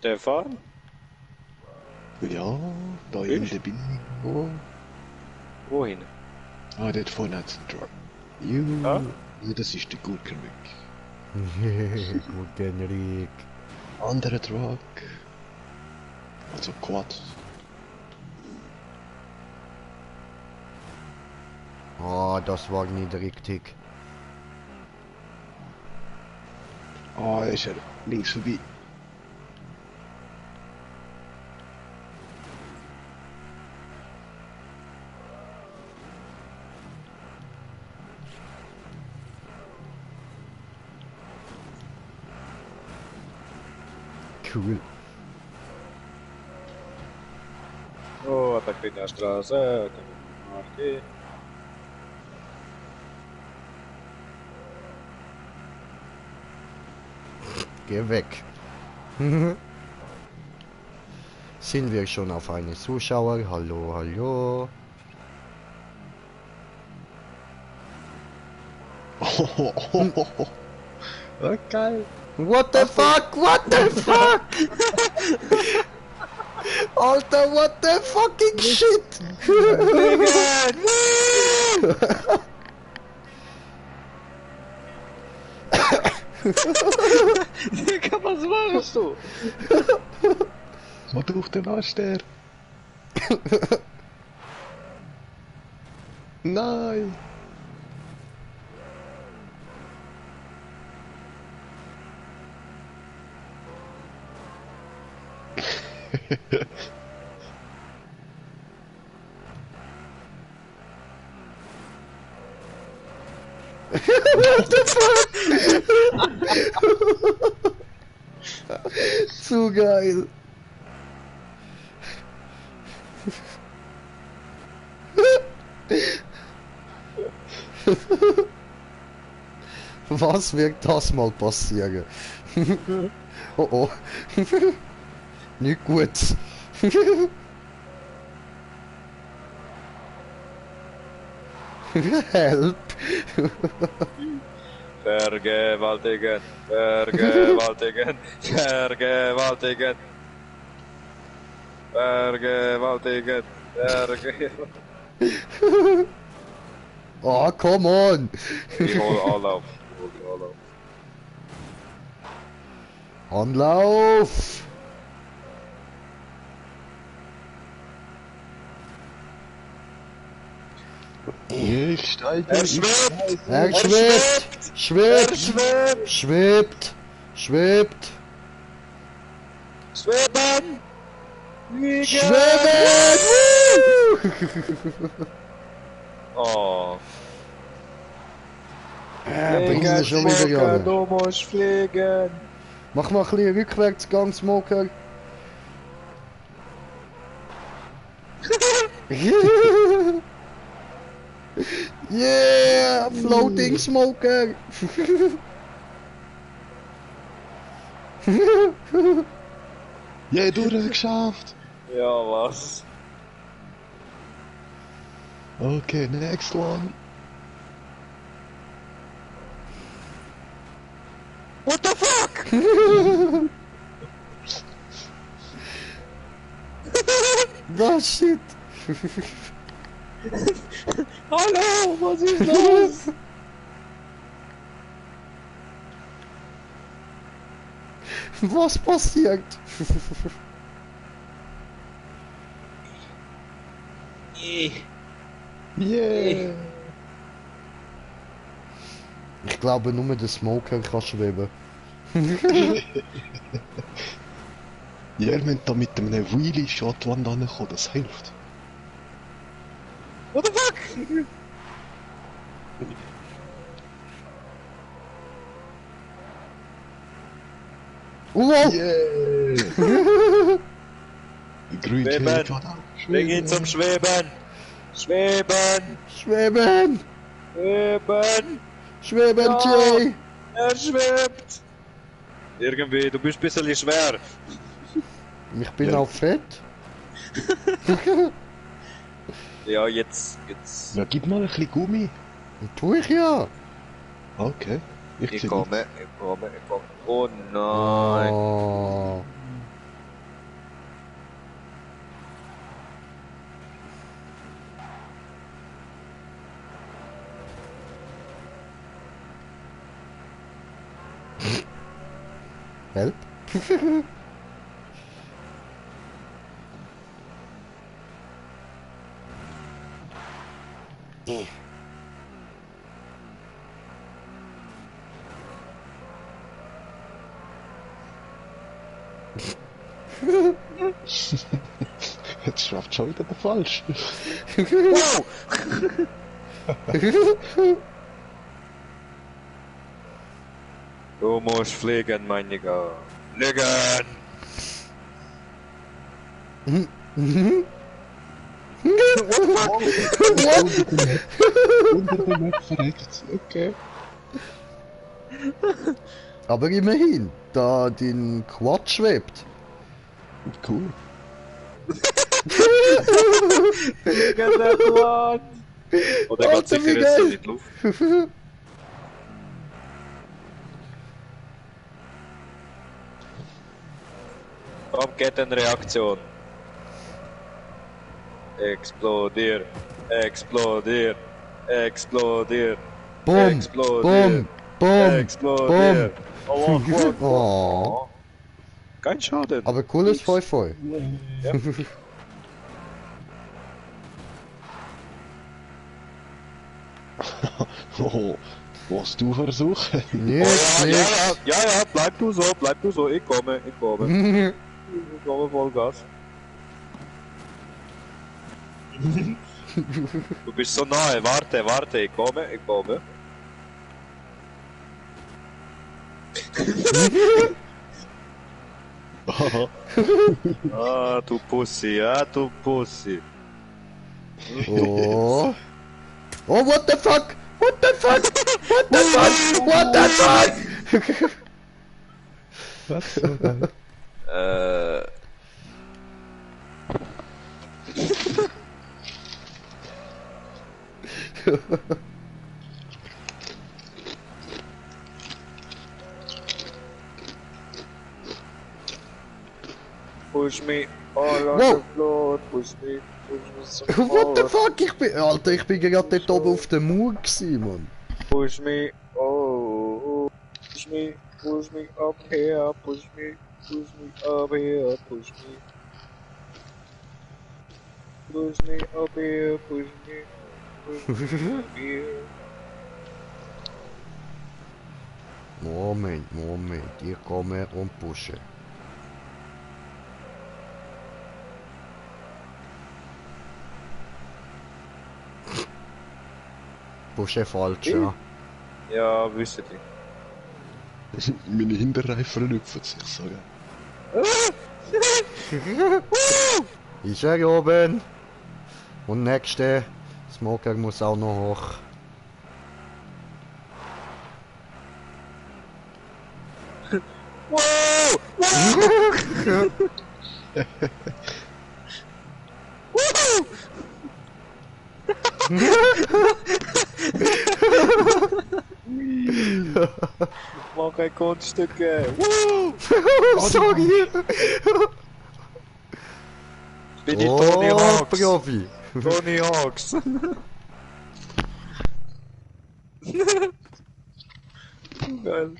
Stefan? Ja, da Bist? hinten bin ich. Oh. Wohin? Ah, dort vorne hat es einen Truck. Ja? Ja, das ist der Gurkenweg. Guten Rick. Anderer Truck. Also Quad. Ah, das war nicht richtig. Ah, ist er links vorbei. Cool. Oh, attack in der Straße. Okay. Geh weg. Sind wir schon auf eine Zuschauer? Hallo, hallo. Ah, geil. What the fuck? What the fuck? Alter, what the fucking shit? Digga, was machst du? Wat durch den Aster? Nein! What the fuck? Zu geil. Was wird das mal passieren? Oh oh. Nicht gut. Help. Vergewaltigen, vergewaltigen, vergewaltigen. Vergewaltigen, vergewaltigen. Oh, come on. Ich hol alle auf. Anlauf. Ich steige. Er schwebt! Er schwebt. Schwebt. Schwebt! Schwebt. Schwebt. Schweben! Fliegen! Schweben. Oh. Bringen wir schon wieder Smoker, an. du musst fliegen! Mach mal ein bisschen Rückwärtsgang, Smoker. Yeah, floating smoker. Ja, durchgeschafft. Ja, was? Okay, next one. What the fuck? Das shit. Hallo, was ist los? Was passiert? Yeah. Ich glaube, nur der Smoker kann schweben. Ja, wir müssen da mit einem Wheelie-Shot ankommen, das hilft. What the fuck? Wow! Yeah! Grün Schweben! Wir gehen zum Schweben! Schweben! Schweben! Schweben! Schweben, Ja. Jay! Er schwebt! Irgendwie, du bist ein bisschen schwer. Ich bin Ja. auch fett. Ja, jetzt. Ja, gib mal ein bisschen Gummi. Tu ich ja. Okay. Ich komme. Oh nein. Oh. Help? Jetzt schafft schon wieder der Falsch. Wow! Du musst fliegen, mein Nigga. Fliegen! Unter dem Map verreckt. Okay. Aber immerhin, da dein Quad schwebt. Cool. Fliegen, der Quad! Oder geht Alter, sicher wie jetzt geil. in die Luft. Komm, geht eine Reaktion. Explodier, explodier, explodier, Bumm, explodier, bumm, bumm, explodier. bumm. Oh, Oh. kein Schaden. Aber cooles Feu-Feu. Ja. Oh, was du versuchen? Nichts, Ja, nichts. ja, bleib du so, ich komme. Ich komme Vollgas. Du bist so nahe, warte, ich komme. Ah, du Pussy. Oh. Oh, what the fuck? What the fuck? What the fuck? What the fuck? Was so geil. Push me all on Wow. the floor, push me some What the more. fuck? Alter, ich bin gerade dort oben auf der Mauer gewesen, Mann. Push me, oh, push me up here, push me up here, push me up here, push me up here. Moment, ich komme und pushe. Pushe falsch, ja. Ja, wisst ihr. Meine Hinterreifen rüpfen sich so geil. Ist er oben? Und nächste. Smoker muss auch noch hoch. Wow! Mach ein Kunststücke. Woo! Sorry! Bin ich Tony Hawks. Profi! Tony Hawks. Geil.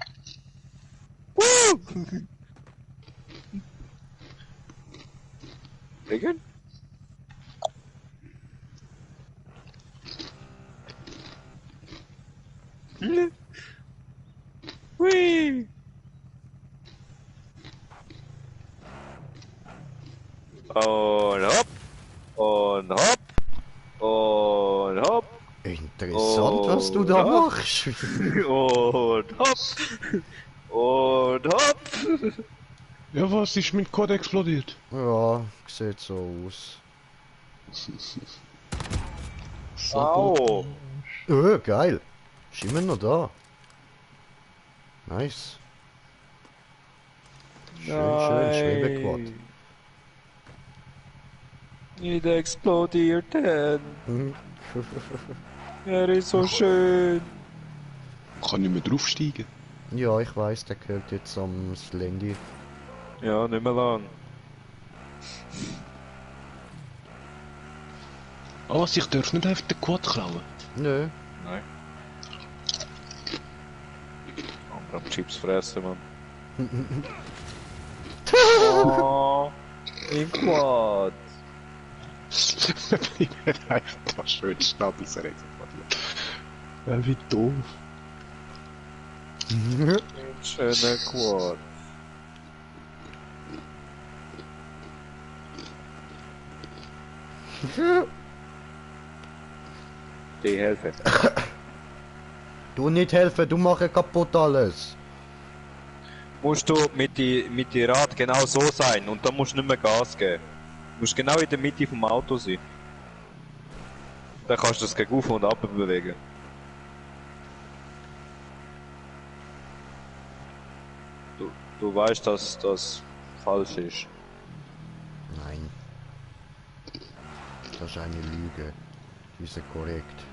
Woo! Regeln? Whee! Und hopp! Und hopp! Und hopp! Interessant, was du da ja. machst. Und hopp! Und hopp! Ja, was ist mein Code explodiert? Ja, sieht so aus. Au! Geil. Ist immer noch da. Nice. Schön, Schwebequad. Nicht explodiert. Er ist so schön. Kann ich mehr draufsteigen? Ja, ich weiß, der gehört jetzt am Slendy. Ja, nicht mehr lang. Ah, was, ich darf nicht einfach den Quad klauen? Nö. Nein. Andere Chips fressen, man. Oh, im Quad. Ich bin einfach da schön Schnabelserreger von dir. Ja, wie doof. Ein schöner Quad. Die helfen. Du nicht helfen, du machst kaputt alles. Musst du mit die Rad genau so sein und dann musst du nicht mehr Gas geben. Du musst genau in der Mitte vom Auto sein. Dann kannst du das gegen auf und ab bewegen. Du weißt, dass das falsch ist. Nein. Das ist eine Lüge. Die ist korrekt.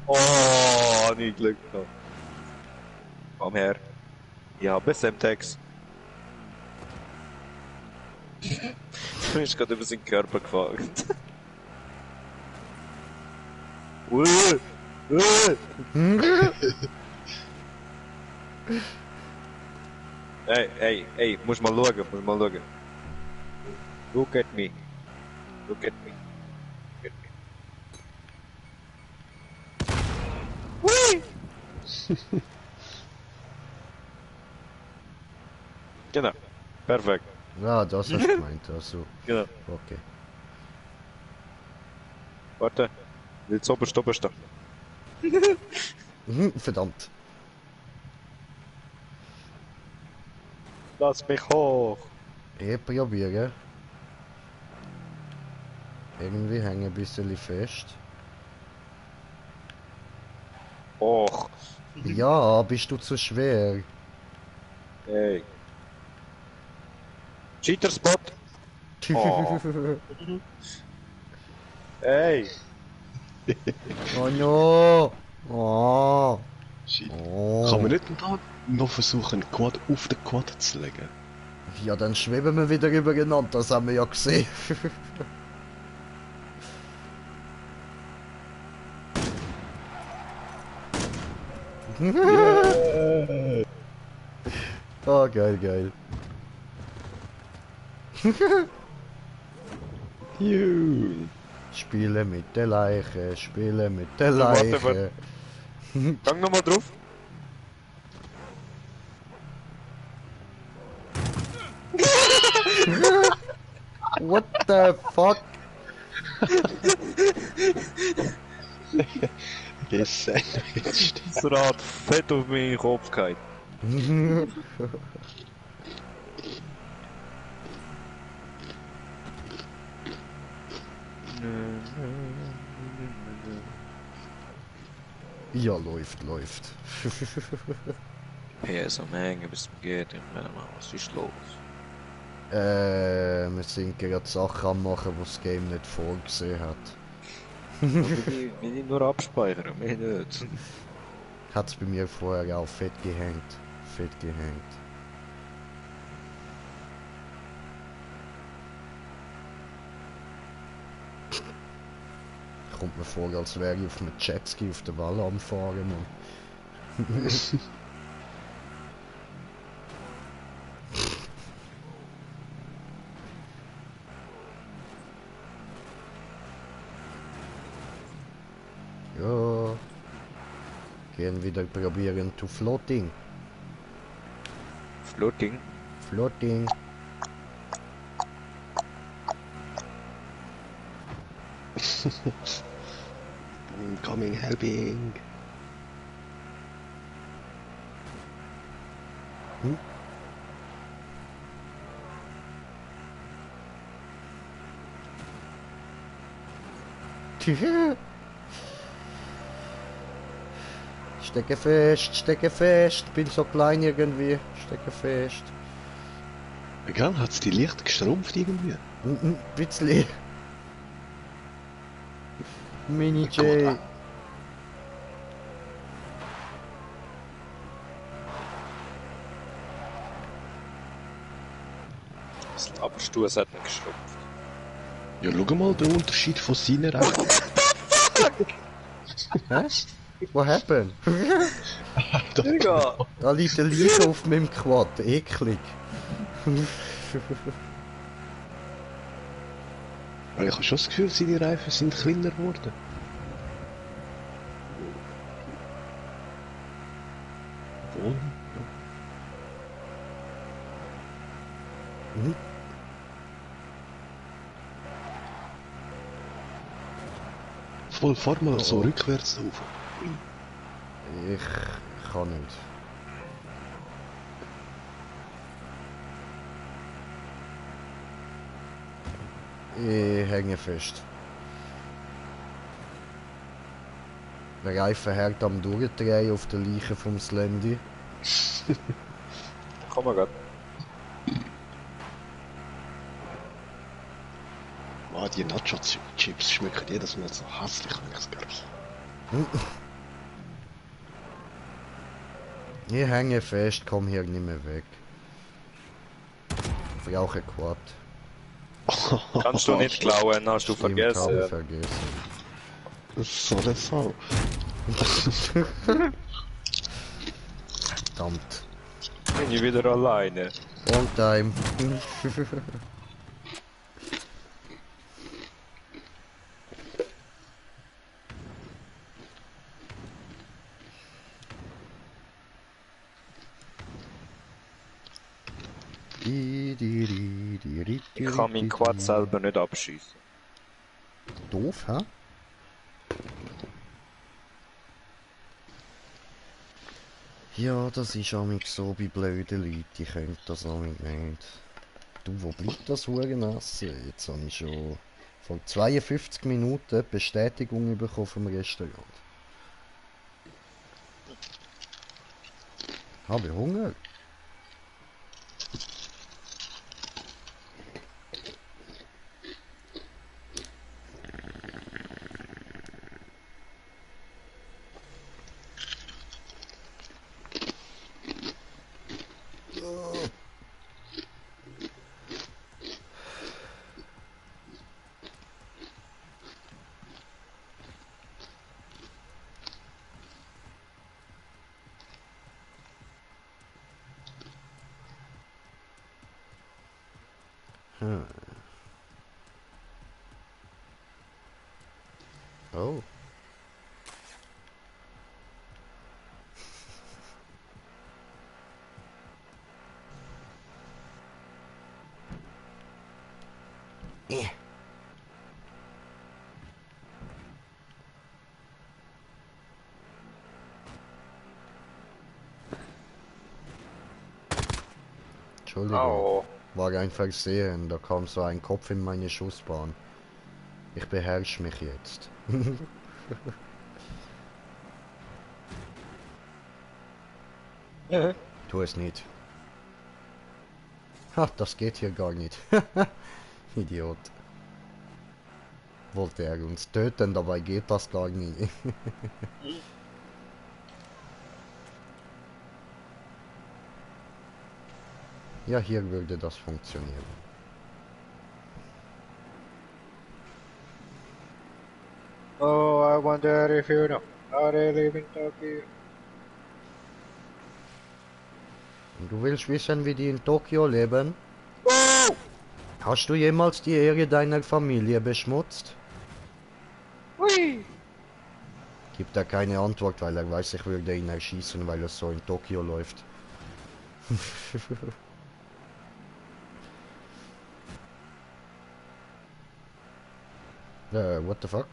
Oh, nicht Glück gehabt. Komm her. Ich habe Semtex. Du bist gerade über seinen Körper gefahren. Hey, musst mal schauen. Look at me. Look at me. Look at me. Hui! Genau. Perfekt. Ja, das hast du gemeint, also. Genau. Okay. Warte. Jetzt oberst da. Verdammt. Lass mich hoch. Ich probiere. Irgendwie hänge ein bisschen fest. Hoch. Ja, bist du zu schwer? Hey. Cheater Spot. Oh. Hey. Oh no! Oh! Shit. Oh! Kann man nicht da noch versuchen, einen Quad auf den Quad zu legen? Ja, dann schweben wir wieder übereinander, das haben wir ja gesehen. Yeah. Oh, geil. Juhu. Spiele mit der Leiche, spiele mit der Warte, Leiche. warte. Gang nochmal drauf. What the fuck? Gesandwiched. Das Rad fett auf meinen Kopf gehalten. Ja, läuft. PS am Hängen, bis es geht. Ich meine mal, was ist los? Wir sind gerade Sachen am machen, die das Game nicht vorgesehen hat. Wir nicht nur abspeichern, mehr nicht. Hat's bei mir vorher auch fett gehängt. Kommt mir vor, als wäre ich auf einem Jetski auf der Wall am Fahren, Mann. Ja. Gehen wieder probieren to floating. Floating? Floating. Incoming helping. Stecke fest, bin so klein irgendwie. Stecke fest. Egal, hat's die Licht gestrumpft irgendwie? Bisschen. Mini J. Das Abstuhl hat nicht geschrumpft. Ja, schau mal den Unterschied von seiner Reifen. Hä? What happened? Digga! Da liegt der Leiche auf meinem Quad. Eklig. Aber ich habe schon das Gefühl, seine Reifen sind kleiner geworden. Wohl. Hm? Voll, fahr mal so Oh. rückwärts auf. Ich kann nicht. Ich hänge fest. Der Reifen hängt am Durchdrehen auf der Leiche vom Slendy. Komm mal grad. Ah, die Nacho-Chips schmecken jedes Mal so hässlich, wenn ich es gebe. Ich hänge fest, komm hier nicht mehr weg. Ich brauche Quad. Kannst du nicht klauen, hast du Stimmt, habe ich vergessen. vergessen. So eine Sau. Verdammt. Bin ich wieder alleine. Long time. Ich kann meinen Quad selber nicht abschießen. Doof, hä? Ja, das ist amig so bei blöden Leuten, die können das amig nicht. Du, wo bleibt das Hurenässen? Jetzt habe ich schon vor 52 Minuten Bestätigung bekommen vom Restaurant. Habe Hunger? Hm. Oh. Entschuldigung. Au. War ein Versehen, da kam so ein Kopf in meine Schussbahn. Ich beherrsche mich jetzt. Tu es nicht. Ha, das geht hier gar nicht. Idiot. Wollte er uns töten, dabei geht das gar nicht. Ja, hier würde das funktionieren. Oh, I wonder if you know how they live in Tokyo. Und du willst wissen, wie die in Tokio leben? Hast du jemals die Ehre deiner Familie beschmutzt? Hui! Gibt er keine Antwort, weil er weiß, ich würde ihn erschießen, weil es so in Tokio läuft. What the fuck?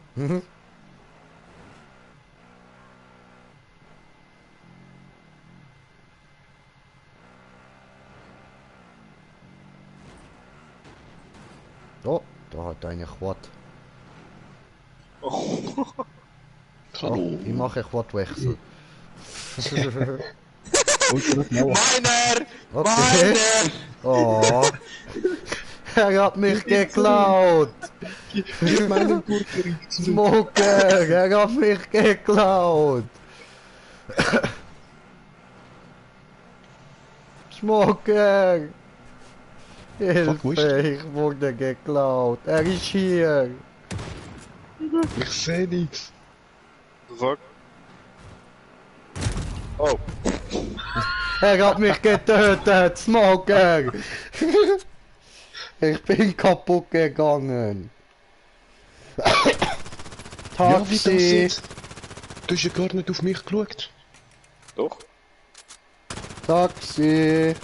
Oh, da hat eine Quad. Oh. Hallo. Ich mache Quadwechsel. Meiner! Okay. Meiner! Oh. Er hat mich geklaut. Gib meinen Burger zurück. Smoker, er hat mich geklaut. Smoker. Fuck, wo ist der? Hilfe, ich wurde geklaut. Er ist hier. Ich seh nichts. Fuck. Oh. Er hat mich getötet, Smoker. Ich bin kaputt gegangen. Ja, wie das Taxi. jetzt? Du hast ja gar nicht auf mich geschaut. Doch. Taxi.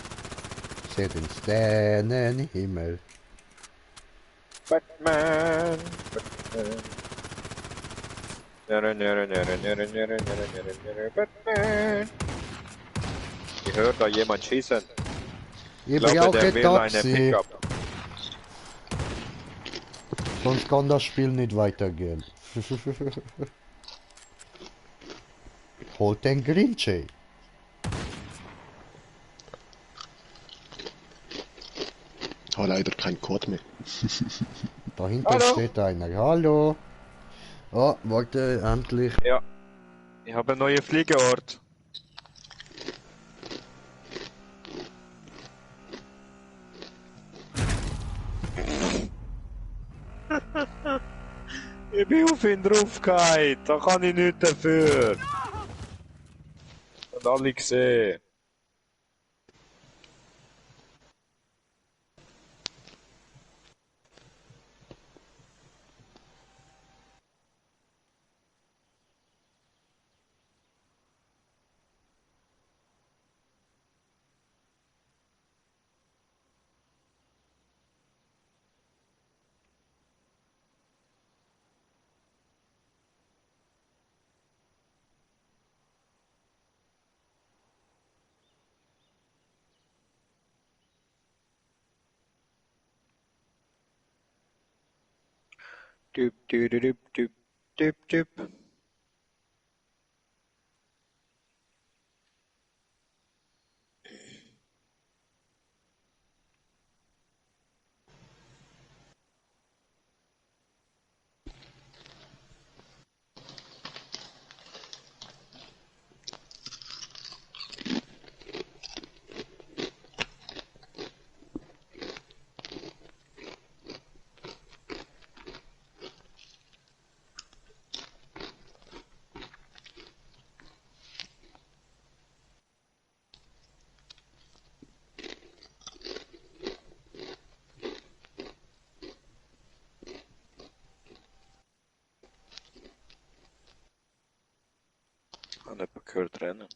Seht den Sternenhimmel. Batman. Batman. Ich höre da jemand schießen. Ich Ich glaube, brauche der will eine Taxi. Pickup. Sonst kann das Spiel nicht weitergehen. Holt den Grinchy. Ich habe leider keinen Code mehr. Da hinten Hallo. steht einer. Hallo. Oh, warte, endlich. Ja. Ich habe einen neuen Fliegeort. Ich bin auf ihn draufgefallen, da kann ich nichts dafür. Und alle gesehen. Düp, düp, düp, düp, düp, düp. Ich habe jemanden gehört rennen.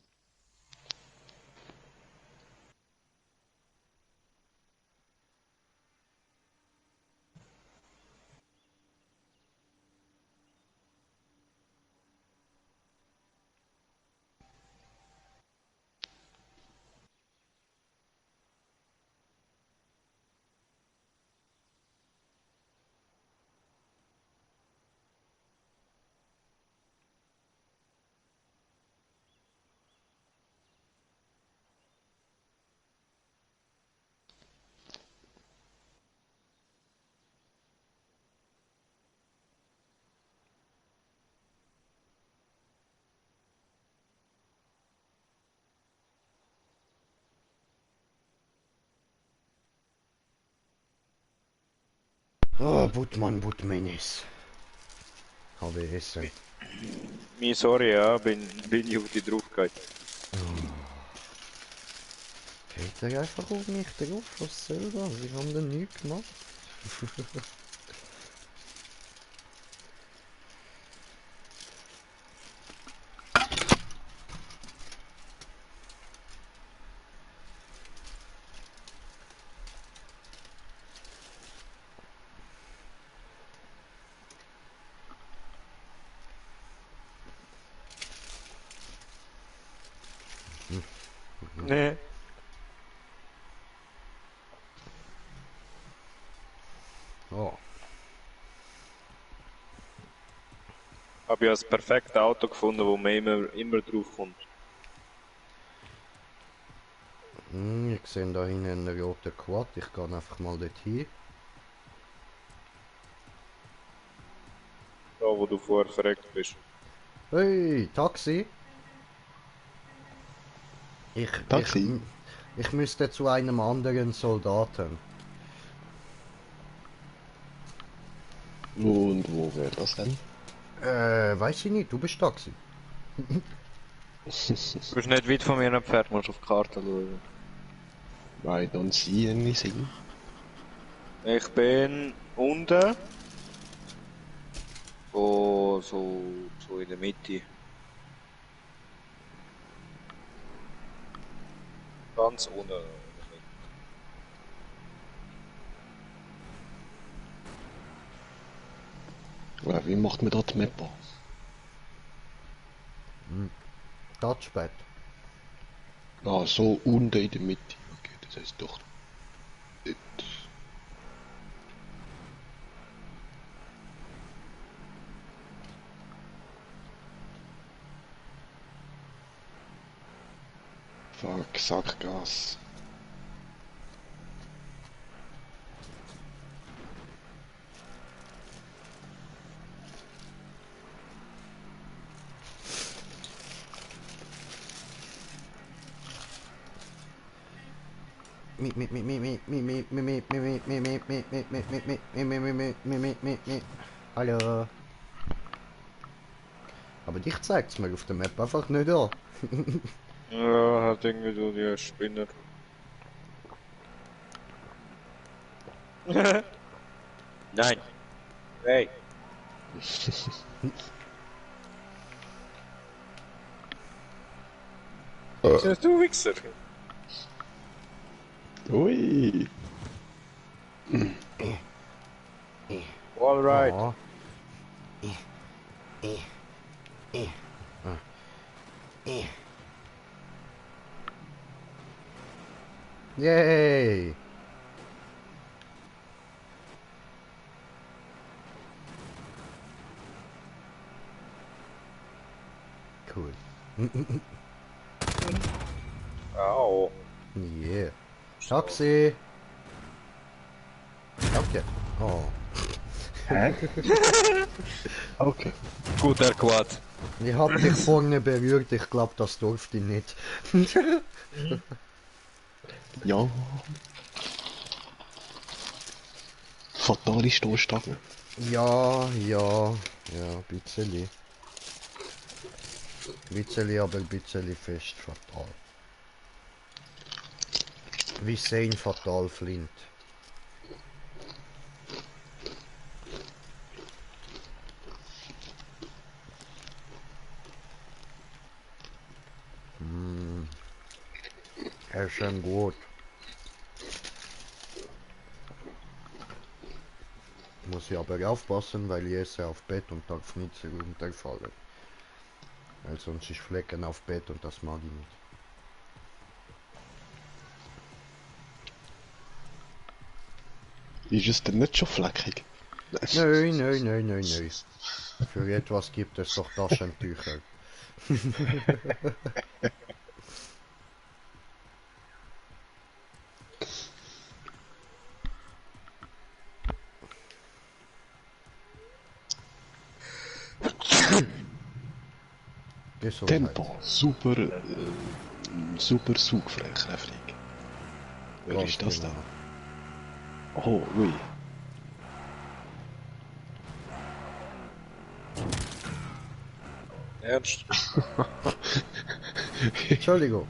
Oh, Buttmann, Buttmenis. Habe Essen. Mi sorry, ja, bin ich auf die draufgegangen. Geht er einfach auf mich drauf? Was soll das? Ich habe da nichts gemacht. Nee. Oh. Habe ich das perfekte Auto gefunden, wo man immer drauf kommt. Ich sehe da hinten einen roten Quad. Ich gehe einfach mal dort hin. Da, wo du vorher verreckt bist. Hey, Taxi! Taxi? Ich müsste zu einem anderen Soldaten. Und wo wäre das denn? Weiß ich nicht, du bist da gewesen. Du bist nicht weit von mir entfernt, musst auf die Karte schauen. I don't see anything. Ich bin unten. Oh, so in der Mitte. Ganz unten. Ja, wie macht man da die Map an? Touchpad. Ah, so unten in der Mitte. Okay, das heißt doch. Dort. Fuck, Sackgas. Hallo. Aber dich zeigt's mir auf der Map einfach nicht an. Ja, hat irgendwie so die Spinner. Nein. Hey. Bist du Wichser? Ui. Alright. Oh. Yay! Cool. Au. Yeah. Taxi! Danke. Oh. Hä? Okay. Gut erklärt. Ich hab dich vorne berührt, ich glaube, das durfte ich nicht. Ja. Fatale Stoßstange. Ja, ja, ja, bisschen. Bisschen, aber bisschen fest fatal. Wie sehen fatal Flint. Er ist schon gut. Muss ich aber aufpassen, weil ich esse auf Bett und darf nicht so runterfallen. Weil sonst ist Flecken auf Bett und das mag ich nicht. Ist es denn nicht schon fleckig? Nein, nein, nein, nein, nein. Für etwas gibt es doch Taschentücher. Gesundheit. Tempo. Super, super Zugkräftig. Wer Ganz ist das genau. da? Oh, ui. Ernst? Entschuldigung.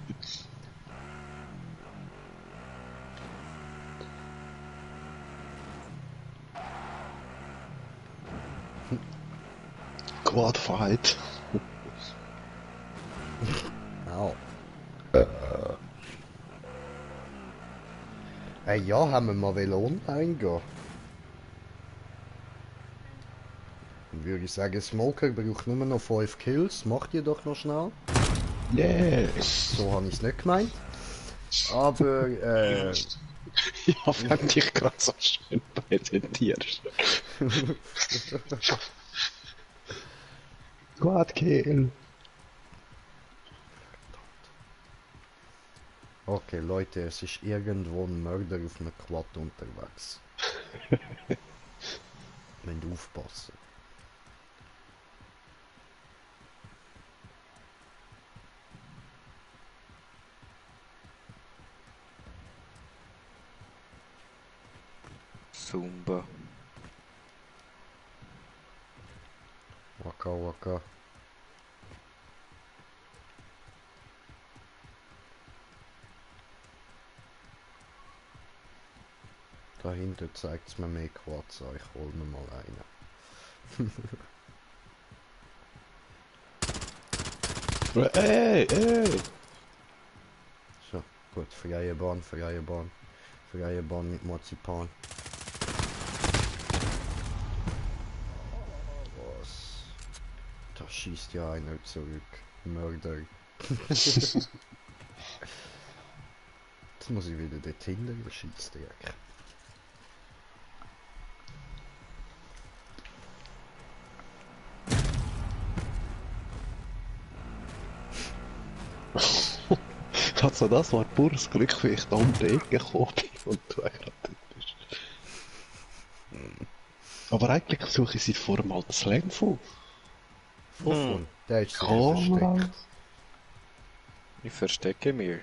Quad Fight. Au. Hey, ja, haben wir mal online gehen. Dann würde ich sagen, Smoker braucht nur noch 5 Kills. Macht ihr doch noch schnell. Yes. So habe ich es nicht gemeint. Aber, Ja, wenn dich gerade so schön präsentierst. Quad Kill. okay, Leute, es ist irgendwo ein Mörder auf einem Quad unterwegs. Müsst aufpassen. Zumba. Waka waka. Da hinten zeigt es mir mehr Quads an, ich hol mir mal einen. Ey! So, gut, freie Bahn, freie Bahn. Freie Bahn mit Marzipan. Was? Da schießt ja einer zurück. Mörder. Jetzt muss ich wieder dort hinten, der schießt direkt. Also das war pures Glück, wie ich da um die Ecke gekommen bin und du gerade dort bist. Aber eigentlich suche ich seit vorher mal das Slang von. Wovon? Der ist sich Komm, versteckt. Ich verstecke mich.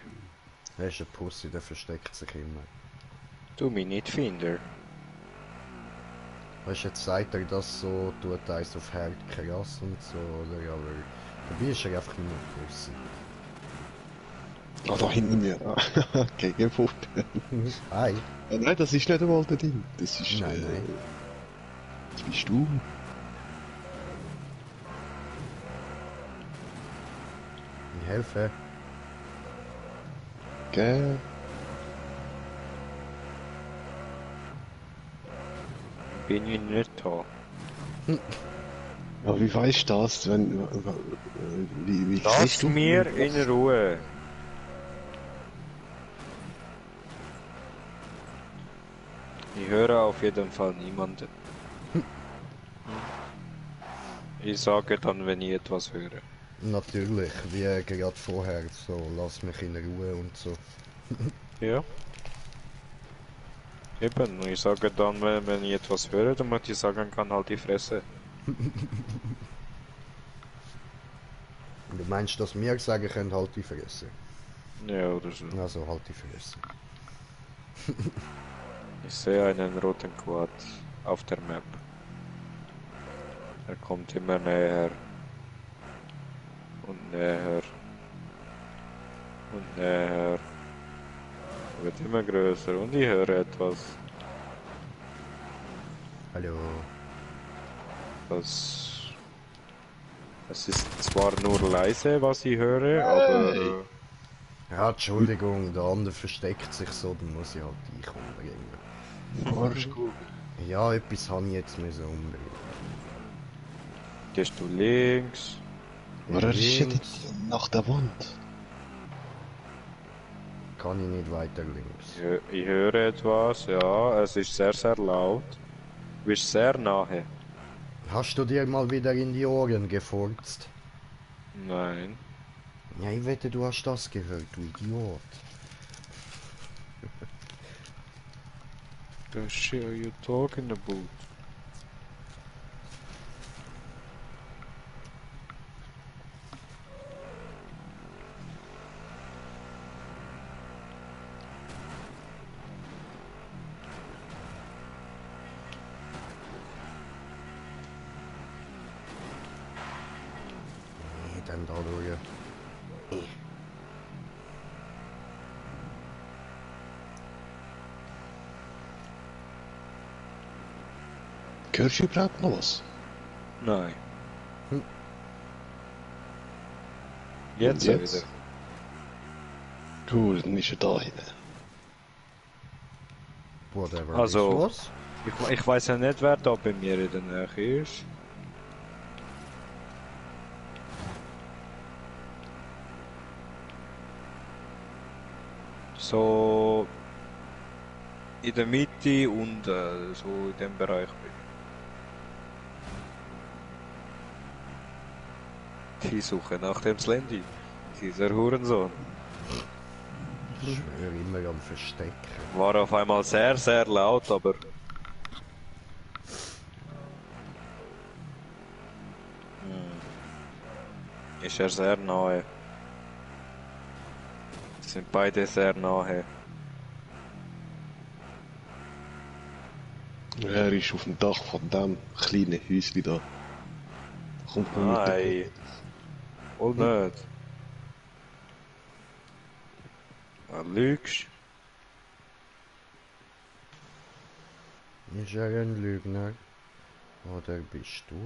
Der ist ein Pussy, der versteckt sich immer. Du mich nicht finden. Weißt du, jetzt sagt er das so, tut eins auf Herd krass und so, oder? Aber dabei ist er einfach nur ein Pussy. Ah, da hinten mir. Gegenpult. Hi. Nein, das ist nicht einmal da drin. Das ist. Nein. Das bist du. Ich helfe. Gell? Bin ich nicht da. Ja, wie weißt du das, wenn. Wie Lass siehst du mir das? in Ruhe. Ich höre auf jeden Fall niemanden. Ich sage dann, wenn ich etwas höre. Natürlich, wie gerade vorher, so, lass mich in Ruhe und so. Ja. Eben, ich sage dann, wenn ich etwas höre, damit ich sagen kann, halt die Fresse. Du meinst, dass wir sagen können, halt die Fresse? Ja, oder so. Also halt die Fresse. Ich sehe einen roten Quad auf der Map. Er kommt immer näher. Und näher. Und näher. Er wird immer größer und ich höre etwas. Hallo. Es ist zwar nur leise, was ich höre, aber Ja, Entschuldigung, der andere versteckt sich so, dann muss ich halt dich umbringen. Alles gut. Ja, etwas habe ich jetzt müssen umbringen. gehst du links. Aber er ist ja Links. nach der Wand. Kann ich nicht weiter links. Ich höre etwas, ja, es ist sehr, sehr laut. Du bist sehr nahe. Hast du dir mal wieder in die Ohren gefurzt? Nein. Ja, ich wette, du hast das gehört, du Idiot. The shit are you talking about? Nee, dann da durch. Hörst du überhaupt noch was? Nein. Hm. Jetzt, Und jetzt? wieder. Gut, dann ist er da hinten. Whatever. Also- Was? Ich weiß ja nicht, wer da bei mir in der Nähe ist. So in der Mitte und so in dem Bereich bin ich. Die Suche nach dem Slendy. Dieser Hurensohn. Ich schwöre immer am Verstecken. War auf einmal sehr, sehr laut, aber... Ist er sehr nahe. Sind beide sehr nahe. Er ist auf dem Dach von dem kleinen Häuschen da. Da Kommt man mit der Nein. Wohl nicht. Du lügst. Ist er ein Lügner? Oder bist du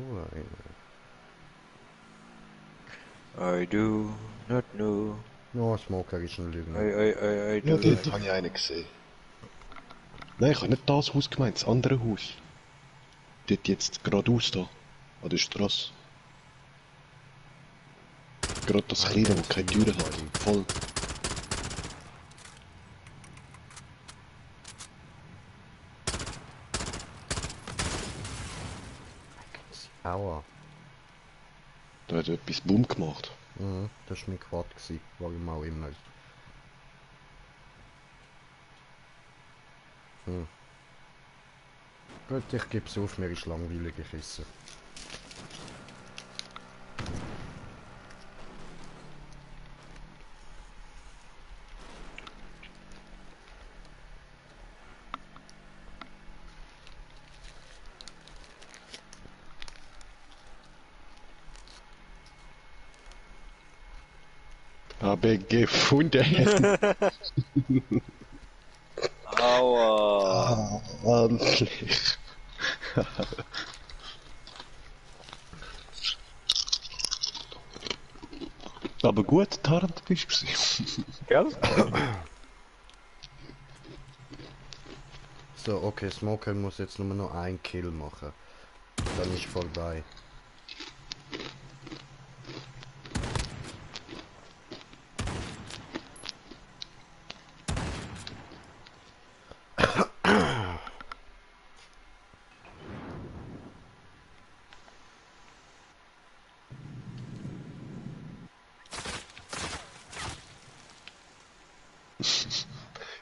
einer? I do not know. No, Smoker ist ein Lügner. I do Ja, dort not. habe ich einen gesehen. Nein, ich habe nicht das Haus gemeint, das andere Haus. Dort jetzt geradeaus da. An der Straße. Gerade das kleine, das keine Türen hat. Voll. Aua. Da hat etwas Bumm gemacht. Mhm, das war mein Quad, warum auch immer. Gut, ich gebe es auf, mir ist langweilig gekissen. Habe gefunden. Aua. Endlich. Aber gut, Tarnt bist du gewesen. Gell? So, okay, Smoker muss jetzt nur noch einen Kill machen. Dann ist vorbei.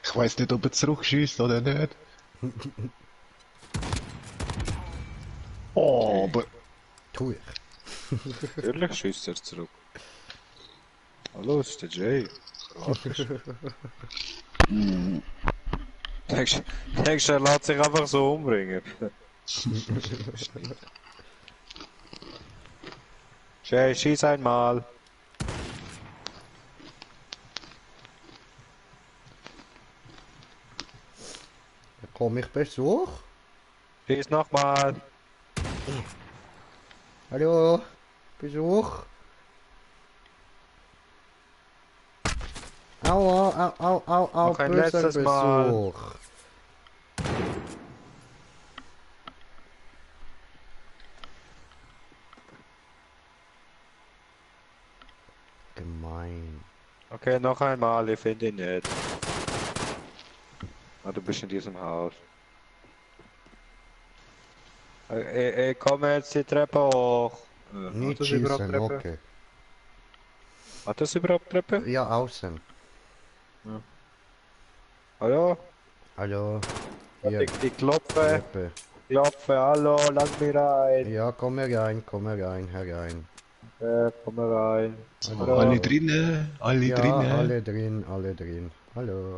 Ich weiß nicht, ob er zurückschießt oder nicht. Oh, aber. Tu ich. Natürlich schießt er zurück. Hallo, ist der Jay. Denkst du, er lässt sich einfach so umbringen? Jay, schieß einmal. Komm ich Besuch? Schieß nochmal. Hallo? Besuch? Aua, au, au, au, au, Noch ein böser letztes Mal. Besuch. Gemein. Okay, noch einmal, ich finde ihn nicht. Ah, du bist in diesem Haus. Ich komme jetzt die Treppe hoch. Nicht Hat das überhaupt schießen, Treppe? okay. Hat das überhaupt Treppe? Ja, außen. Hallo? Hallo? Hier, Ich klopfe, Treppe. hallo, lass mich rein. Ja, komm herein, herein. Komm rein. Hallo. Alle drinnen, alle Ja, drinnen. alle drin, alle drin. Hallo.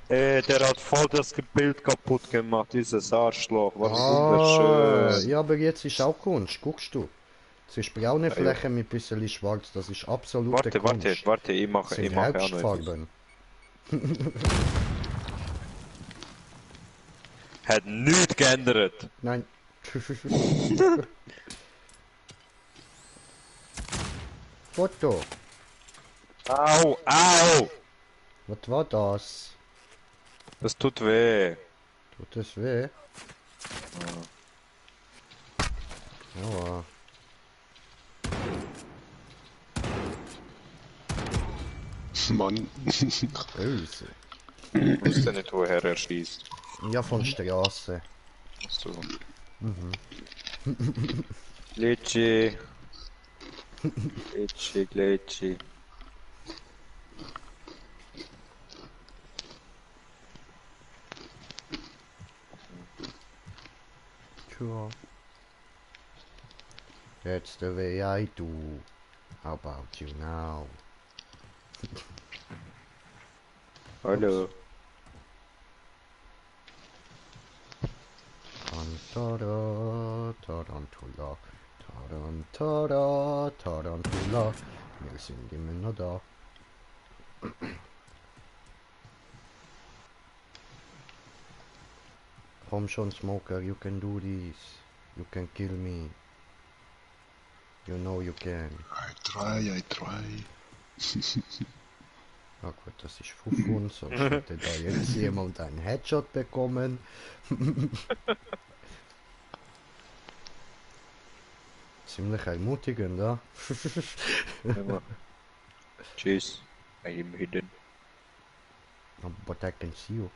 Der hat voll das Bild kaputt gemacht, dieses Arschloch. Was wunderschön. Ja, aber jetzt ist auch Kunst, guckst du. Es ist braune Ja. Fläche mit ein bisschen schwarz, das ist absolute Kunst. Warte, ich Das mache sind auch noch etwas. Herbstfarben. Hat nichts geändert. Nein. Foto. Au, au! Was war das? Das tut weh. Tut es weh? Aua. Mann. Böse. Ich wusste nicht, woher er schießt. Ja, von Straße. So. Glitchy. Glitchy. Tja. That's the way I do. How about you now? Hallo. Tada, Tarantula. Tarantada, Tarantula. Wir sind immer noch da. Komm schon, Smoker, you can do this. You can kill me. You know you can. I try. Na gut, das ist Fuffun, sonst hätte da jetzt jemand einen Headshot bekommen. Ziemlich ermutigend, ja? Tschüss. I'm hidden. But I can see you.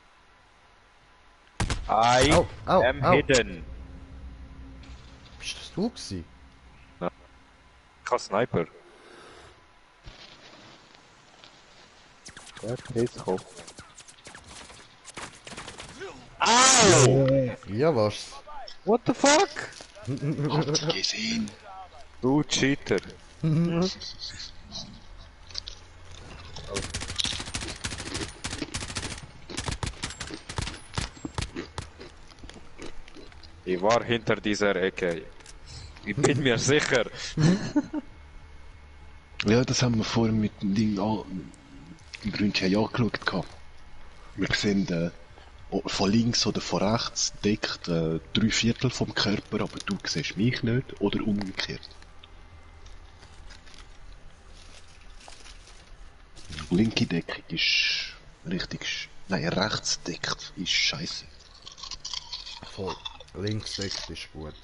I Au, au, am au. hidden. Bist das du gewesen? Kein Sniper. Ja, Pisskopf. Au! Ja, was? What the fuck? Habt ihr gesehen? Du Cheater. Ich war hinter dieser Ecke. Ich bin mir sicher. Ja, das haben wir vorhin mit dem Ding im Brünchen angeschaut. Gehabt. Wir sehen von links oder von rechts deckt 3/4 vom Körper, aber du siehst mich nicht oder umgekehrt. Linke Deckung ist richtig. Nein, rechts deckt ist scheiße. Voll. Links 6 ist gut.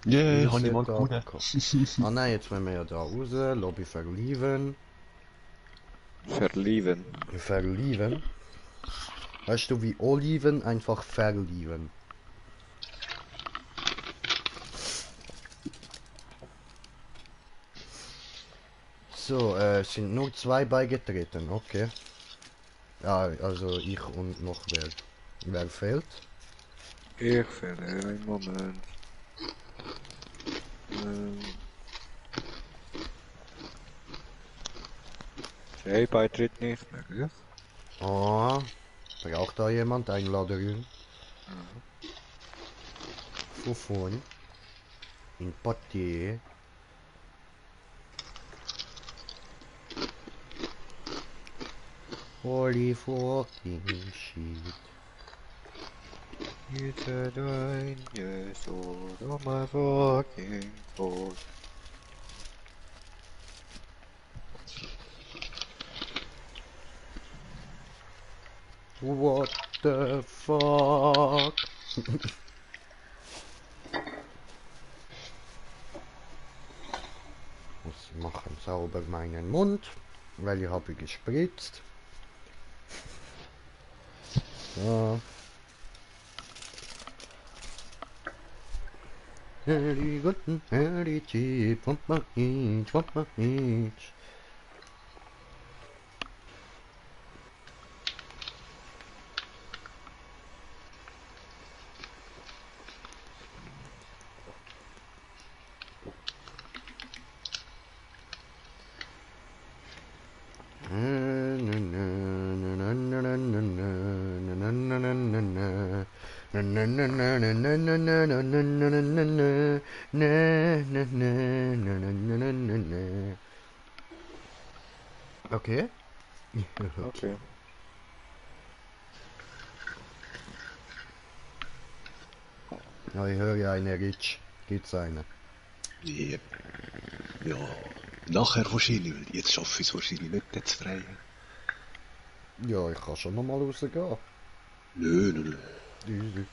Yeah, habe ich mal da gewonnen. Ah nein, jetzt müssen wir ja da raus. Lobby verlieben. Verlieben. Verlieben. Weißt du, wie Oliven einfach verlieben. So, sind nur 2 beigetreten, okay. Ja, also ich und noch wer. Wer fehlt? Ich finde einen Moment. Jay-Beitritt nicht mehr, gell? Ah, braucht da jemand Einladung? Wovon? In Poitiers. Holy fucking shit. You said I yes, on my fucking phone. What the fuck? Muss machen sauber meinen Mund, weil ich habe gespritzt. So. Harry guten, Harry cheap, what my each, what my each. Okay. Okay. Ja, ich höre ja eine Ritsch. Gibt's eine? Yep. Ja, nachher wahrscheinlich, weil jetzt schaffe ich es wahrscheinlich nicht, den zu freien. Ja, ich kann schon noch mal rausgehen. Nö. Easy.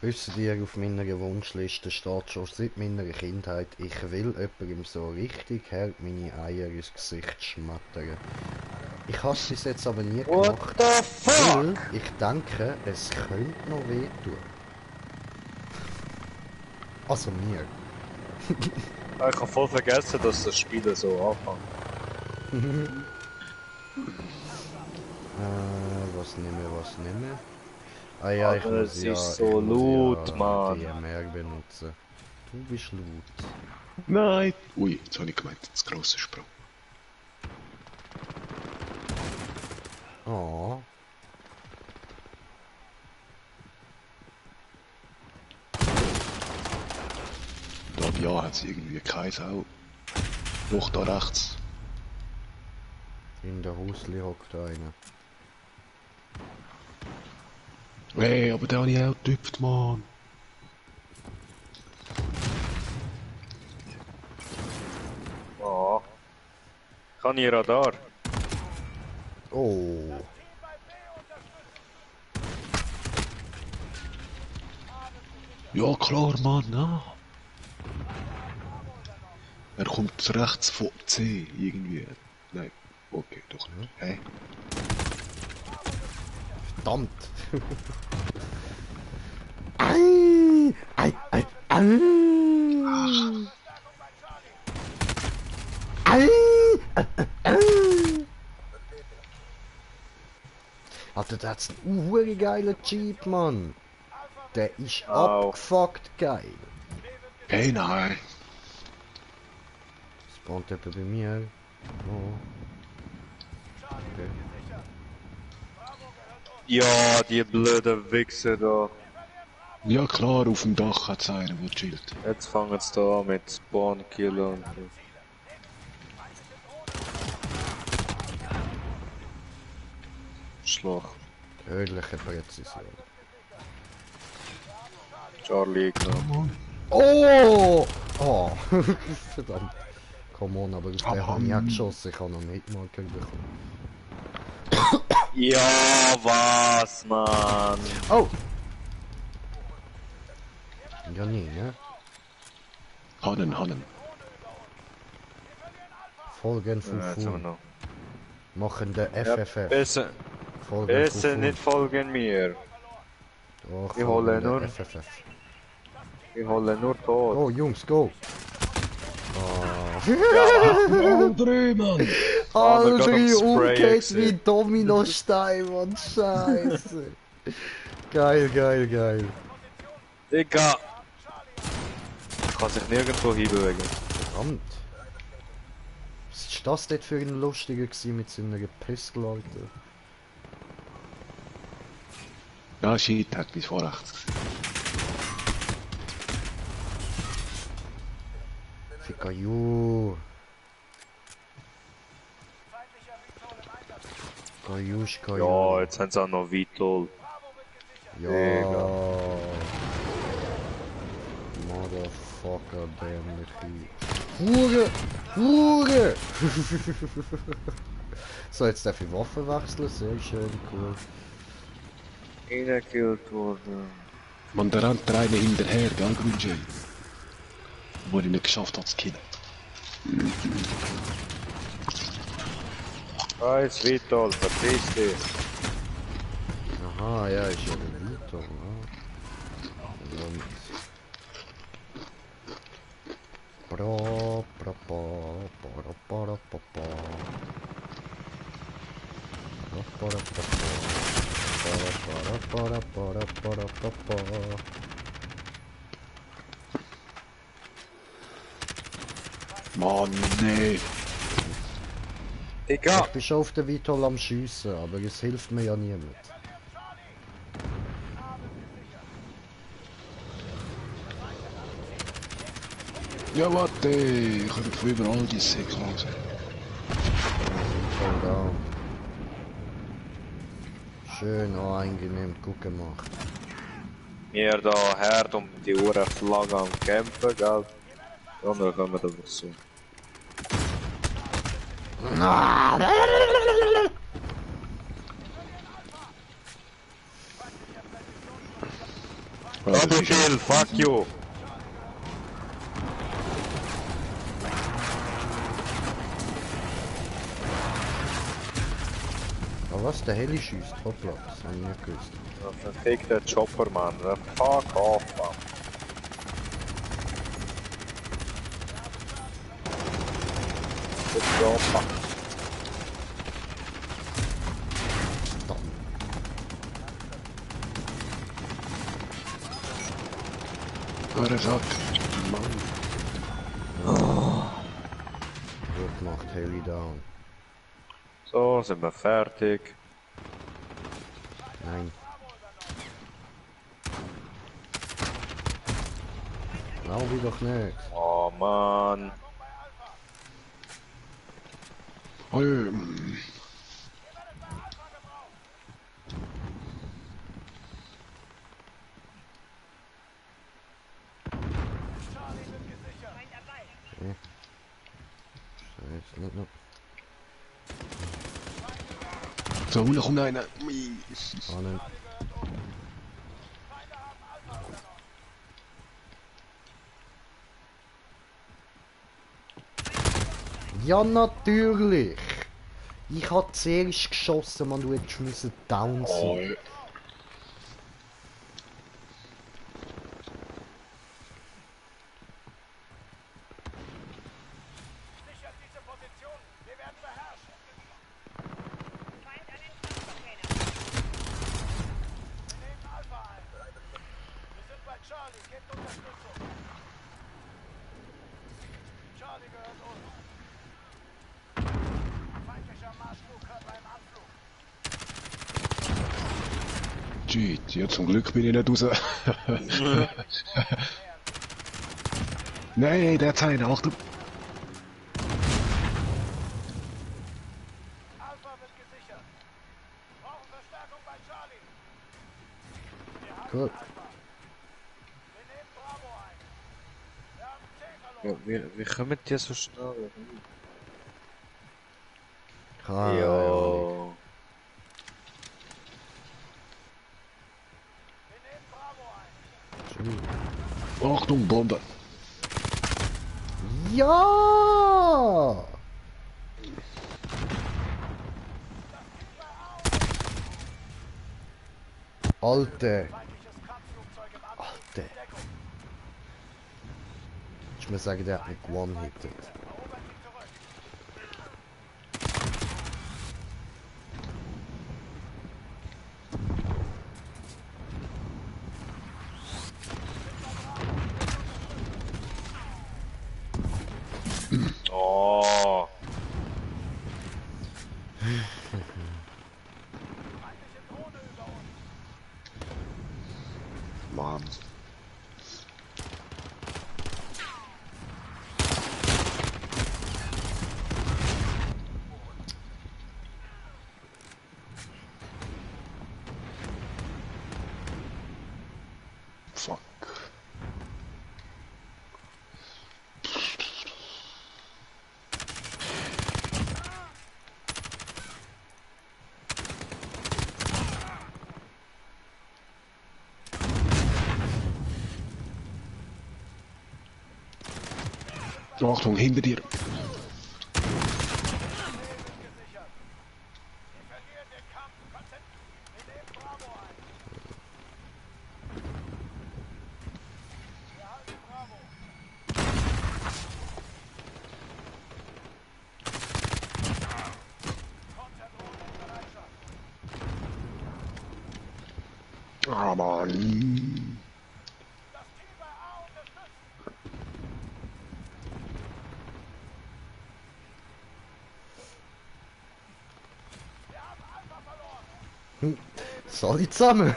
Wisst ihr, auf meiner Wunschliste steht schon seit meiner Kindheit, ich will jemandem so richtig hart meine Eier ins Gesicht schmattern. Ich habe es bis jetzt aber nie gemacht, What the fuck? weil ich denke, es könnte noch wehtun. Also mir. Ich habe voll vergessen, dass das Spiel so anfängt. Was nehmen? Ah ja, ich Aber muss es ja, ist so laut, Mann. DMR benutzen. Du bist laut. Nein! Ui, jetzt habe ich gemeint, das grosse Sprung. Oh. Da ja hat es irgendwie keine Sau. Doch, da rechts. In der Husli hockt einer. Hey, aber der habe ich auch getüpft, Mann. Ja. Kann ich Radar? Oh. Ja, klar, Mann, ja. Er kommt rechts von C, irgendwie. Nein, okay, doch nicht. Hey. Verdammt! Ei, ei, ei, ei. Ei, ei. Alter, das ist ein geiler Jeep, Mann. Der ist Au. abgefuckt geil. Hey, nein. Spawnt jemand bei mir? Oh. Okay. Ja, die blöden Wichser da. Ja, klar, auf dem Dach hat es einen, der chillt. Jetzt fangen sie da an mit Spawn, Kill und... Schlag. Tödliche Präzision. Charlie genommen. Oh! Oh! Verdammt. Come on, aber auf den Aber, habe ich auch geschossen. Ich habe noch nicht mal bekommen. Ja, was, Mann? Oh! Ja, nie, ne? Hannen. Folgen Ja, jetzt haben wir Fufu. noch. Machen der Ja, FFF. besser, Folgen besser Fufu. nicht folgen mir. Doch, Ich hole folgen der nur- FFF. Ich hole nur tot. Go, Jungs, go! Drei, Mann! Aber gerade am Alle Sprayen umgeht wie gewesen. Dominostein und Scheiße. Geil, geil, geil. Digga! Kann sich nirgendwo hinbewegen. Verdammt. Was ist das dort für ein Lustiger gewesen mit seiner Pistole, Alter? Ja, shit, hat bis vor rechts gesehen. Fikayu. Kajuschka. Ja, jetzt haben sie auch noch Vitol. Ja. Mega. Motherfucker, dämliche. Hure! Hure! So, jetzt darf ich Waffen wechseln. Sehr schön, cool. Reingekillt worden. Man, da rennt der eine hinterher, gell, Grünjay? Wo ich nicht geschafft hat zu killen. Scheiß Vitol, verpiss dich. Aha, ja, ist ja der Vito, ne? Und... Bra, bra, ba, bra, bra, ba, ba. Bra, bra, ba, ba. Bra, bra, bra, bra, bra, ba, ba. Mann, nee. Digga! Ich bin schon auf den Vito am Schiessen, aber es hilft mir ja niemand. Ja, warte, ich habe von überall die Säcke langsam. Vito down. Schön angenehm gut gemacht. Wir da hart um die Uhr Flagge am Kämpfen, gell? Die anderen kommen da so. Ja, das Double ist kill, fuck you! Aber was, der Heli schießt? Hoppla, das habe ich nicht gewusst. Fick der Chopper, Mann. Fuck off, Mann. Der Chopper. Sack. Mann. Gut gemacht, Heli down. So, sind wir fertig. Nein. Glaube ich doch nicht. Oh Mann. Scheiße, nicht noch. So, noch einer. Ahnen. Ja, natürlich! Ich hab zuerst geschossen, man, du hättest müssen down sein. Shit, ja, zum Glück bin ich nicht raus. Nein, der hat eine, Achtung. Gut. Ja, wie kommen die so schnell? Keine Ja. Ahnung. Achtung, Bombe. Ja! Alter! Alter! Ich muss sagen, der hat mich one-hitted. Oh. Mann. Fuck. Achtung, hinter dir. Ah, Mann. Sorry zusammen!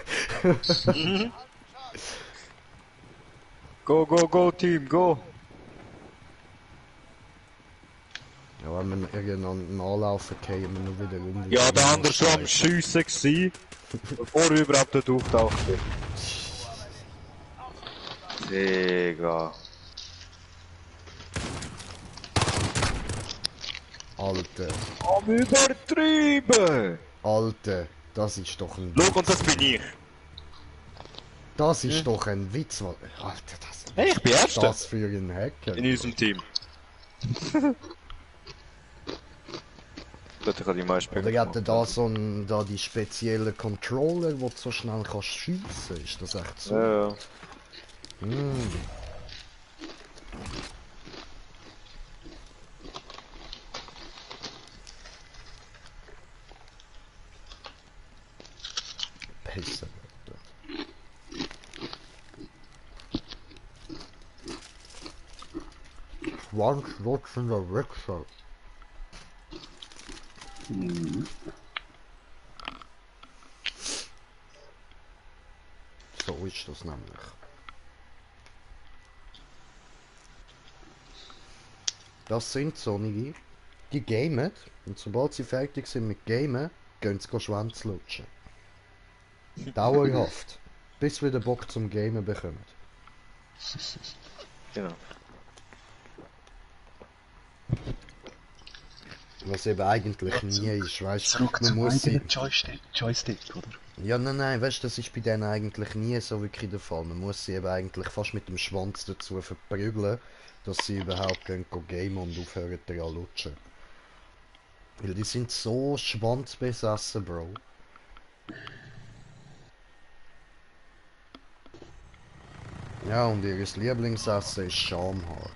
Go, go, go, Team, go! Ja, wenn wir irgendeinen anlaufen, gehen wir noch wieder runter. Ja, der andere schon am Schiessen gsi, bevor ich überhaupt dort auftaucht bin. Digga. Alter, Am übertrieben! Alter, das ist doch ein Schau, und das bin ich. Das ist doch ein Witz, was... Alter, das... Hey, ich bin Was ist Erster das für ein Hacker? in unserem Team. Dort hat die meisten Oder Punkte hat er gemacht. da so ein, da die speziellen Controller, wo du so schnell kannst schiessen? Ist das echt so? Ja, ja. Hm. Pisse. schwanzlutschender Wichser. So ist das nämlich. Das sind solche, die gamen und sobald sie fertig sind mit Gamen, gehen sie Schwanz lutschen. Dauerhaft. Bis wir den Bock zum Gamen bekommen. Genau. Was eben eigentlich nie ist, weißt Zurück man zum muss sie... eigenen Joystick, oder? Ja, nein, weißt du, das ist bei denen eigentlich nie so wirklich der Fall. Man muss sie eben eigentlich fast mit dem Schwanz dazu verprügeln, dass sie überhaupt gehen gamen und aufhören daran lutschen. Weil die sind so schwanzbesessen, Bro. Ja, und ihr Lieblingsessen ist Schamhaar.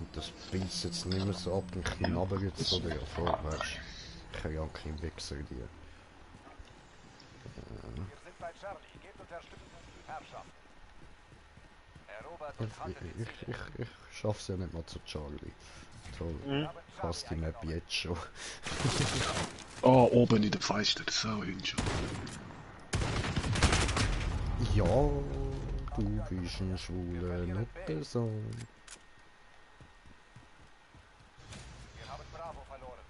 Und das beißt jetzt nicht mehr so ab und knabbert jetzt so davor, weißt du. Kranke Wichser, die. Wir sind bei Charlie. Gebt Unterstützung. Herrschaft. Erobert und haltet die Ziele. Ich schaff's ja nicht mal zu Charlie. Toll. Fast die Map jetzt schon. Oh, oben in der Feister, so Hühnchen. Ja, du bist ein schwuler Nuttensohn. Wir haben Bravo verloren.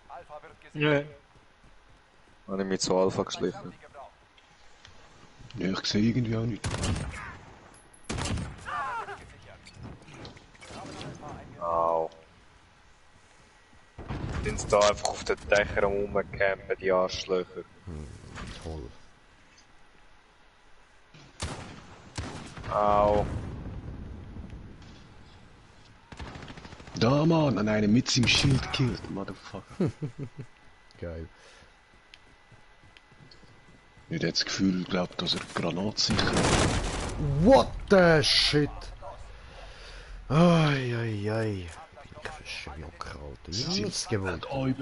Alpha wird gesichert. Habe ich mich zu Alpha geschlichen. Charlie gebraucht. Ja, ich sehe irgendwie auch nicht. Au. Sind sie da einfach auf den Dächern rumcampen, die Arschlöcher. Toll. Au. Da, Mann, an einem mit seinem Schild killt, Motherfucker. Geil. Ich hätte das Gefühl, glaubt, dass er Granatsicher What the shit? Ai, ai, ai. Ich verschluck, Alter. Ich hab nichts gewohnt. Toll.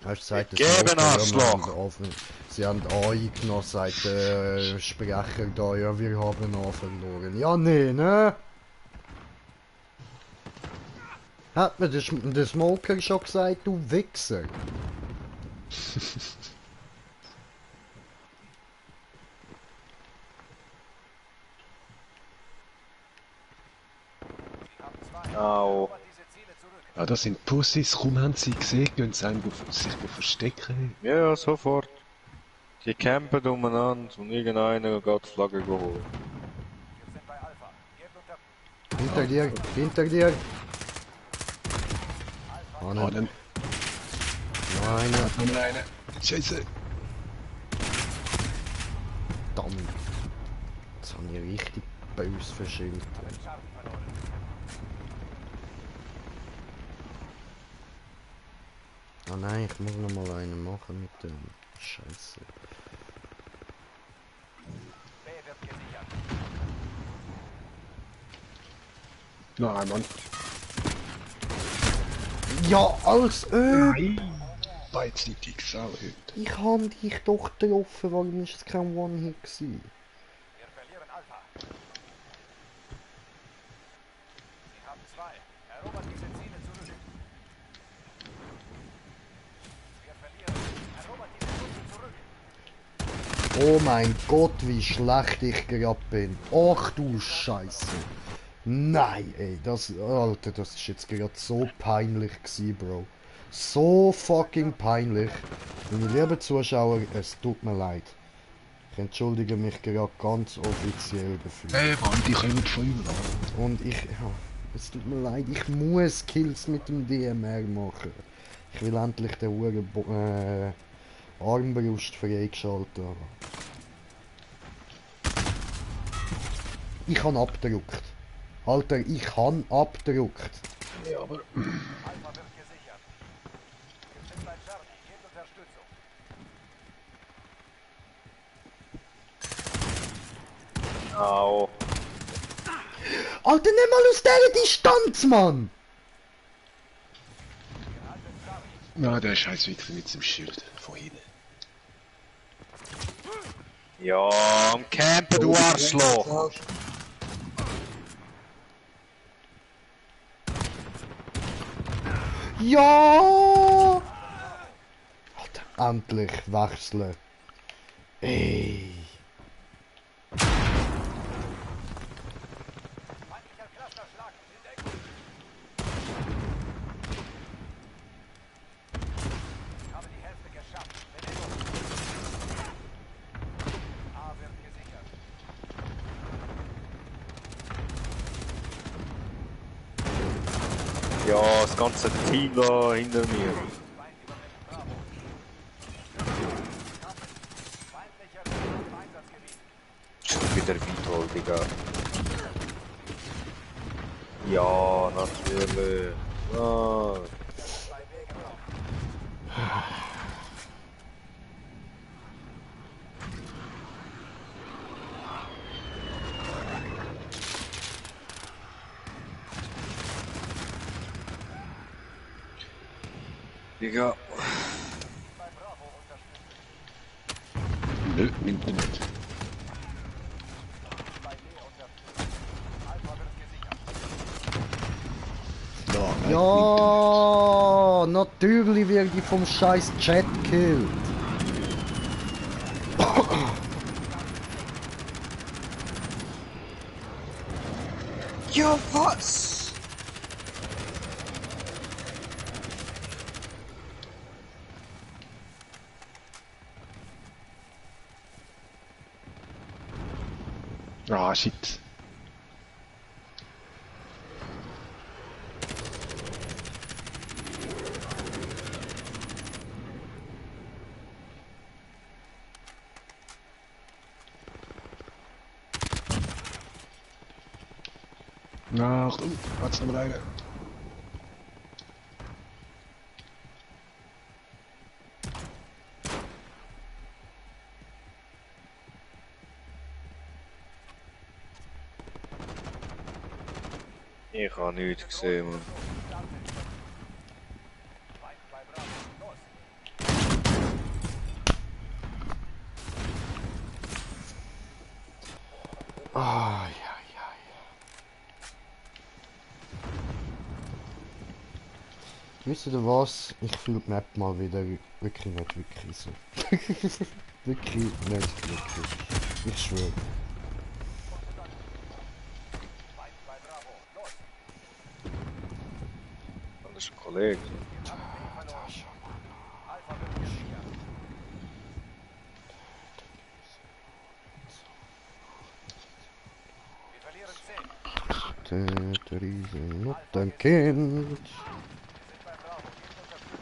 Hast du gesagt, Geben, Arschloch! Sie haben AI genommen, sagt der Sprecher da, ja, wir haben A verloren. Ja, nee, ne? Hat mir der Smoker schon gesagt, du Wichser? Au. Diese Ziele zurück. Ja, das sind Pussys, kaum haben sie gesehen, gehen sie einem sich verstecken. Ja, sofort. Die campen umeinander und irgendeiner geht die Flagge geholt. Wir sind bei Alpha. Gebt unter... Hinter dir! Oh, Ah, nein. dann Nein, haben wir einen. Scheiße. verdammt. Jetzt habe ich richtig böse verschilt. Charlie verloren. Oh nein, ich muss noch mal einen machen mit dem. Scheiße. B wird gesichert. Nein, Mann. Ja, als Beidseitig, Sauhüt. Ich habe dich doch getroffen, warum ist es kein One-Hit gewesen? Wir verlieren Alpha. Sie haben 2. Erobert diese Ziele zurück. Wir verlieren. Erobert diese Ziele zurück. Oh mein Gott, wie schlecht ich gerade bin. Ach du Scheiße. Nein, ey, das, Alter, das ist jetzt gerade so peinlich gewesen, Bro. So fucking peinlich. Meine lieben Zuschauer, es tut mir leid. Ich entschuldige mich gerade ganz offiziell dafür. Hey, Mann, die kommen von überall. Und ich, ja, es tut mir leid, ich muss Kills mit dem DMR machen. Ich will endlich den Uhren Armbrust freigeschaltet haben. Ich habe abgedruckt. Alter, ich habe abgedruckt. Ja, aber... Alpha wird gesichert. Wir sind bei Charlie. Gebt Unterstützung. Au. Alter, nicht mal aus dieser Distanz, Mann! Na, der scheiß Wichser mit dem Schild von hinten. Ja, am Campen, du Arschloch! Ja! Alter, endlich wechseln. Ey. Feindlicher Clusterschlag. In Deckung. Ich habe die Hälfte geschafft. Bewegung. A wird gesichert. Ja, das ganze Team da hinter mir. Feind übernimmt Bravo. Feindlicher im Einsatzgebiet. Schon wieder Vitol, Digga. Ja, natürlich. Ah. Bei Wegen noch. Digga. Bei Bravo unterstützt. Nö, nimmt er nicht. Bei D unterstützt. Alpha wird gesichert. Ja, nein, nimmt Ja, natürlich werde ich vom scheiß Chat gekillt. Ja, was? er nicht. Ah, shit. Na, Achtung, hat's noch eine. Ich habe nichts gesehen, Mann. Feind bei Bravo. Los. Ah, ja, ja, ja. Wisst ihr was? Ich fühle die Map mal wieder wirklich nicht wirklich so. Wirklich nicht wirklich. Ich schwöre. Feind bei Bravo. Los. Das ist ein Kollege. Wir haben B verloren. Alpha wird gesichert. Wir verlieren C. Der Riesen und dein Kind. Wir sind bei Bravo. Gebt Unterstützung.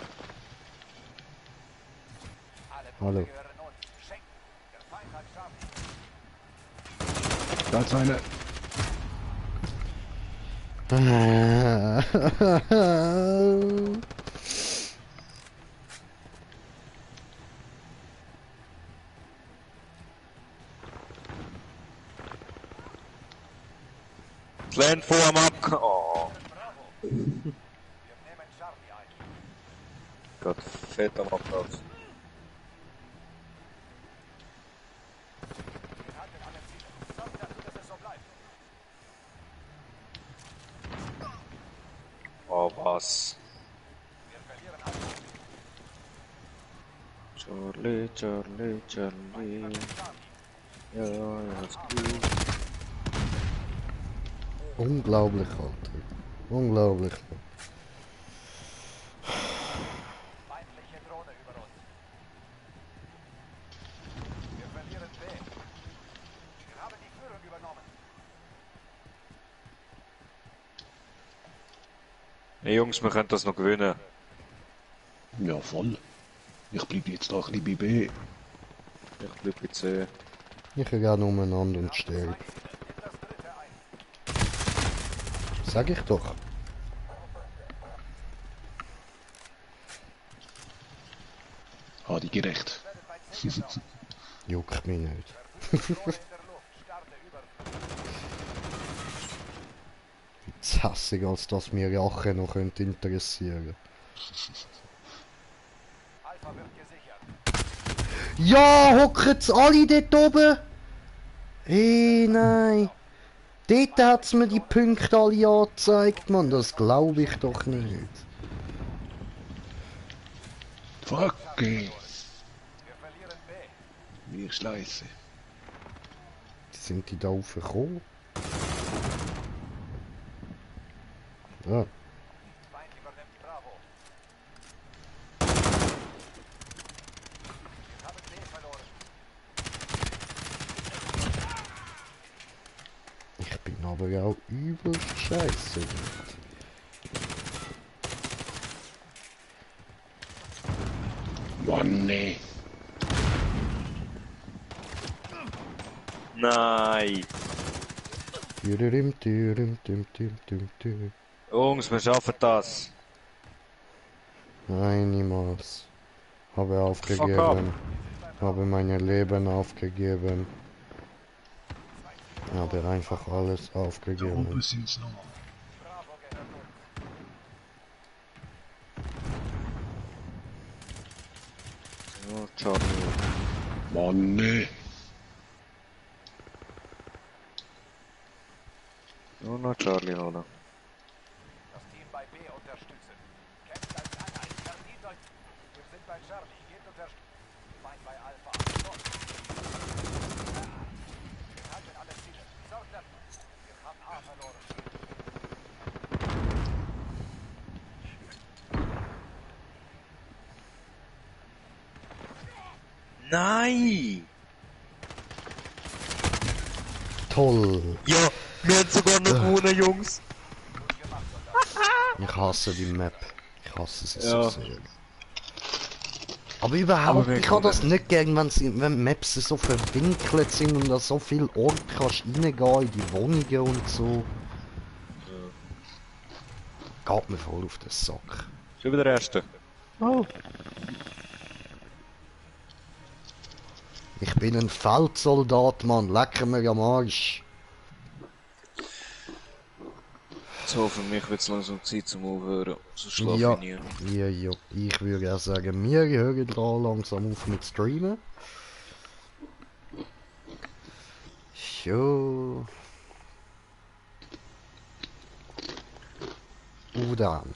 Alle Punkte Hallo. gehören uns. Schenkt. Der Feind hat Charlie. Da ist eine. Das Land vor am Ab. Oh. Bravo. Wir nehmen Charlie ein. Gott, fett am Abplatz. Wir halten alle Ziele. Sorgt dafür, dass es so bleibt. Oh, was? Wir verlieren Alpha. Charlie, Charlie, Charlie. Charlie. Ja, ja, ist gut. Unglaublich, Alter. Unglaublich. Feindliche Drohne über uns. Wir verlieren B. Wir haben die Führung übernommen. Hey Jungs, wir können das noch gewinnen. Ja, voll. Ich bleib jetzt da ein bisschen bei B. Ich bleib bei C. Ich gehe umeinander und sterbe. Nimm das dritte ein. Sag ich doch. Ah, die gerecht. Werdet bei C gebraucht. Juckt mich nicht. Versuche Drohne in der Luft. Starte Überflug. Das ist hässig, als dass mir Rache noch könnte interessieren. Alpha wird gesichert. Ja, hocken's alle dort oben? Nein. Dort hat's mir die Punkte alle angezeigt, Mann. Das glaube ich doch nicht. Fucking. Wir verlieren B. Wie scheiße. Sind die da raufgekommen? Ja. Feind übernimmt Bravo. Wir haben B verloren. Ich bin aber auch übel scheiße. Mann, nee. Nein! Tüderim, tüderim, tüm, tüm, tüm, tüm. Jungs, wir schaffen das! Nein, niemals. Habe Fuck aufgegeben. Habe mein Leben aufgegeben. Habe einfach alles Da aufgegeben. oben sind's noch. Bravo gehört uns. Oh, Charlie. Mann, nee. Nur noch Charlie holen. Das Team bei B unterstützen. Kämpft als Einheit. Verdient euch. Wir sind bei Charlie. Geht unterstützen. Feind bei Alpha. Los. Wir halten alle Ziele. Sorgt dafür. Wir haben A verloren. Nein! Toll! Ja, wir haben sogar noch gewonnen, Jungs! Ich hasse die Map. Ich hasse sie Ja. so sehr. Aber überhaupt, wir ich habe das können- nicht gern, wenn Maps so verwinkelt sind und an so viel Ort kannst reingehen in die Wohnungen und so. Geht mir voll auf den Sack. Schon wieder der Erste. Oh. Ich bin ein Feldsoldat, Mann. Lecker mir am Arsch. So, für mich wird es langsam Zeit zum Aufhören. So schlafe Ja. ich nie. Ja, ja. Ich würde auch sagen, wir hören da langsam auf mit Streamen. So. Und dann.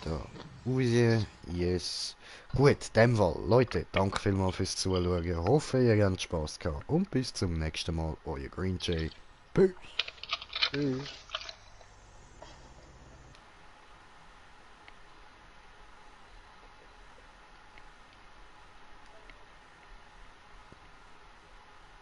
Da. Raus. Yes. Gut, in dem Fall, Leute, danke vielmals fürs Zuschauen. Ich hoffe, ihr habt Spaß gehabt. Und bis zum nächsten Mal, euer Green Jay. Peace. Tschüss.